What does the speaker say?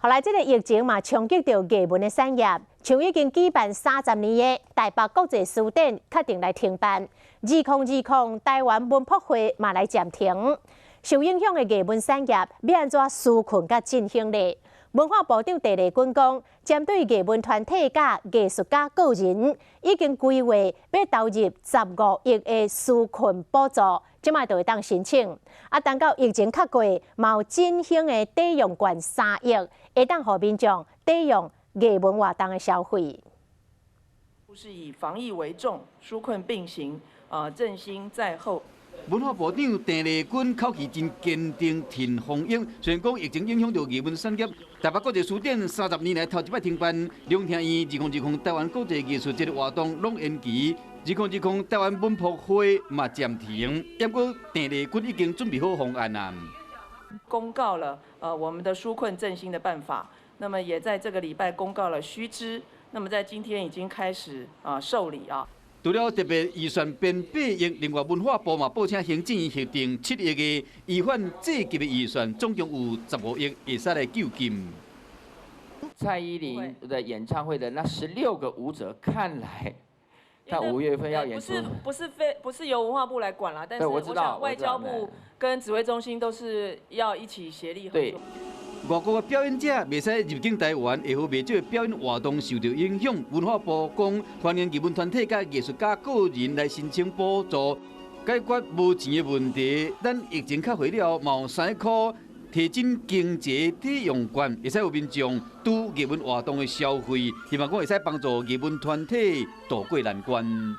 後來這个疫情嘛，衝擊著藝文的產業，像已經舉辦30年的台北國際書展，決定來停辦。2020台灣文博會嘛來暫停。受影響的藝文產業，欲按怎紓困佮振興咧？文化部長鄭麗君講，針對藝文團體佮藝術家個人，已經規劃欲投入15億的紓困補助，這擺就會當申請。啊，等到疫情較過，嘛有振興的抵用券3億，會當予民眾抵用藝文活動的消費。是以防疫為重，紓困並行，啊，振興在後。文化部長鄭麗君口氣真堅定，挺防疫。雖然講疫情影響著藝文產業，台北國際書展30年來頭一擺停辦，兩廳院2020台灣國際藝術節活動攏延期，2020台灣文博會嘛暫停。不過鄭麗君已經準備好方案啦。公告了，我們的紓困振興的辦法，那麼也在這個禮拜公告了須知，那麼在今天已經開始啊受理啊。除了特別預算編8億，另外文化部嘛報請行政院核定7億的依法濟急的預算，總共有15億會使來救急。蔡依林的演唱會的那16個舞者，看來他5月份要演出。不是不是非不是由文化部來管啦，但是我想外交部跟指揮中心都是要一起協力合作。外國的表演者袂使入境台灣，會予袂少的表演活動受著影響。文化部講，歡迎藝文團體佮藝術家個人來申請補助，解決無錢的問題。等疫情較過了，嘛有3箍提振經濟抵用券，會使予民眾拄藝文活動的消費，希望講會使幫助藝文團體渡過難關。